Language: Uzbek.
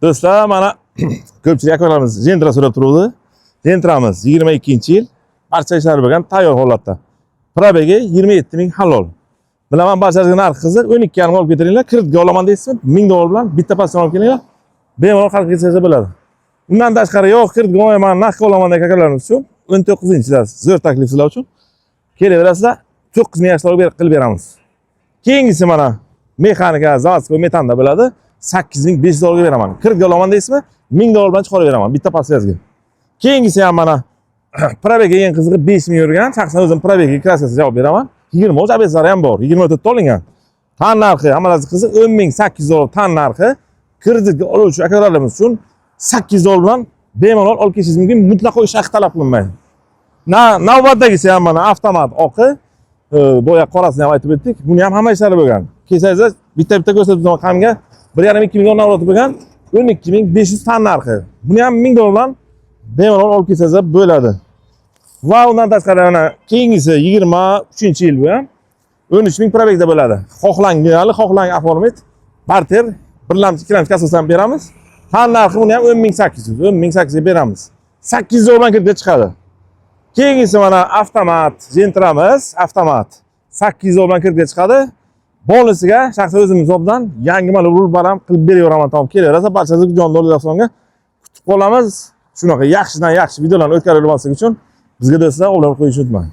Do'stlar, mana ko'pchilik akalarimiz Gentra so'rab turuvdi. Gentramiz 22-yil, barcha ishlari bo'lgan, tayyor holatda. Пробег i 27 ming halol. Bilaman, barchangizga narx qiziq, 12,5 olib ketiringlar, kreditga olaman deysizmi? 1000 dollar bilan bitta pastdan olib kelinglar. Bemalol xalqqa ketsa bo'ladi. Undan tashqari, yo'q, kreditga olmayman, naqdga olaman degan akalarimiz uchun 19-yil zo'r taklif sizlar uchun. Kelaverasizlar, 9 ming yaxshi qilib beramiz. Keyingisi mana mexanika, заводской metanda bo'ladi. 8500 dollarga beraman. Kreditga olaman deysizmi? 1000 dollar bilan chiqarib beraman bitta pastvязga. Keyingisi ham mana пробег eng qizig'i 5000 yurgan. Shaxsan o'zim пробег ga краска si javob beraman. 20 ABS lari ham bor. 24 ta olingan. Tan narxi hammalari qiziq, 10 800 dollar tan narxi. Kreditga oluvchi akalarimiz uchun 800 dollar bilan bemalol olib kelishingiz mumkin. Mutlaqo ish haqi talab qilinmaydi. Navbatdagisi ham mana avtomat oqi. Boya qorasini ham aytib o'tdik. Buni ham hamma ishlari bo'lgan. Kelsangizlar, bitta-bitta ko'rsatib qamga 1,5-2 million navlati bo'lgan, 12 500 tan narxi. Buni ham 1000 dollar bilan bemalol olib kelsangiz bo'ladi. Va undan tashqari mana keyingisi 23-yil, bu ham 13 ming пробег da bo'ladi. Xohlangan, xohlang оформить, barter, birlamchi, ikkilamchi kassasidan beramiz. Tan narxi buni ham 10 800, 10 800 ga beramiz. 800 dollar bilan kreditga chiqadi. Keyingisi mana avtomat Gentramiz, avtomat 800 dollar bilan kreditga chiqadi. Bonusiga shaxsan o'zim hisobdan yangi mana rul baram qilib beraveraman, tamom. Kelaversa, barchasi jonli O'zbekistonga kutib qolamiz. Shunaqa yaxshidan yaxshi videolarni o'tkazib olmaslik uchun bizga, do'stlar, obuna qo'yishni unutmang.